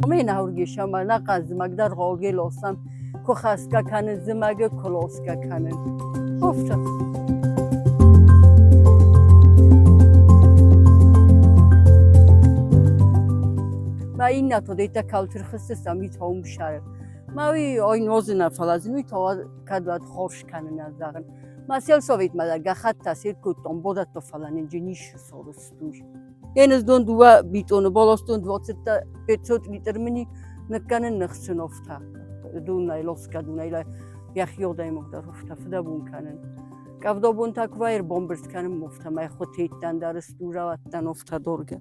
Мӕ нахургешама на хъаззымӕг дӕр гъолге лосам, куы хӕсгӕ кӕнын зымӕгы, куы лосгӕ кӕнын. Офта. Ма иннӕ тодейта калтыр хыссы ми тоум шары. Ма уый ой нозына фӕлӕ уый то кӕд уӕд хорз кӕнын зӕгъын. Ма сельсоветмӕ дӕр гӕххӕтт асир кодтон, бодатто фӕлӕ нинджи нис сорыстуй. Еныздон дыууӕ битъоны болостон двоцитта 500 литр мини ныккӕнын ныхсынофта. Дунай лоска дунай йӕхиодӕймог дӕр уфта фыдӕбон кӕнын. Къӕвдобон та куы вайыр бомбырд кӕнын мофта мӕ хуытеттӕн дӕр стураваттӕн офта доргӕ.